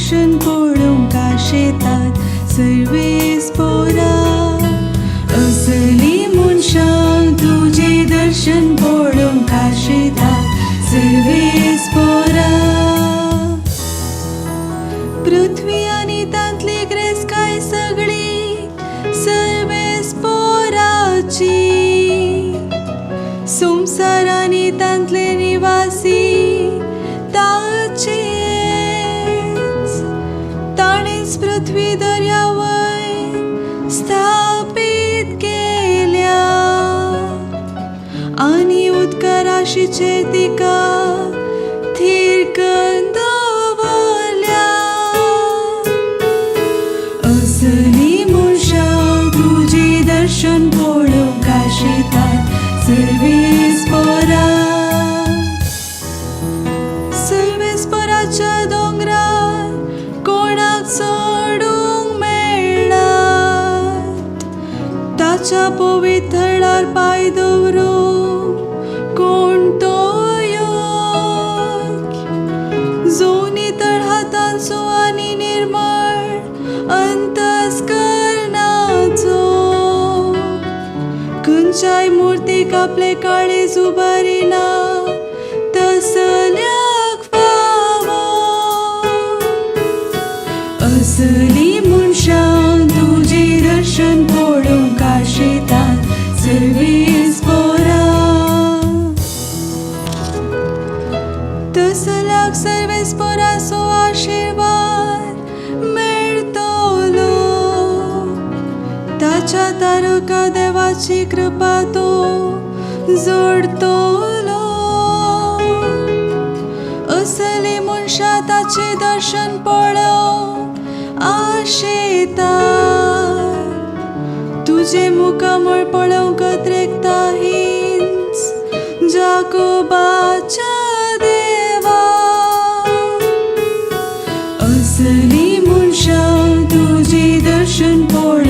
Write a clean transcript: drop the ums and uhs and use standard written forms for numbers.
दर्शन पळोवंक आशेतात सर्वेस्पोरा. असली मनशां तुजें दर्शन पळोवंक आशेतात सर्वेस्पोरा. पृथ्वी आनी तांतली ग्रेसकाय सगळी सर्वेस्पोराची. संवसार आनी तांतले निवासी ताचेच. ताणेच पृथ्वी दर्यावयर स्थापीत केल्या आनी उदका राशीचेर तिका थीर करून दवरल्या. असली मनशां तुजें दर्शन पळोवंक आशेतात सर्वेस्पोरा. सर्वेस्पोराच्या दोंगरार कोणाक चडूंक मेळनात, ताच्या पवित्र थळार पांय दवरूंक कोण तो योग्य, जो नितळ हातांचो आनी निर्मळ अंतस्करणाचो, खंयच्याय मुर्तीक आपलें काळीज उबारिना तसल्याक फावो. असली मनशां तुजें दर्शन पळोवंक आशेतात सर्वेस्पोरा. तसल्याक सर्वेस्पोराचो आशिर्वाद मेळटलो, ताच्या तारका देवाची कृपा तो जोडतलो. असली मनशां ताचें दर्शन पळोवंक आशेतात, तुजें मुखामळ पळोवंक अत्रेकता हीच जाकोबाच्या देवा. असली मनशां तुजें दर्शन पळोवंक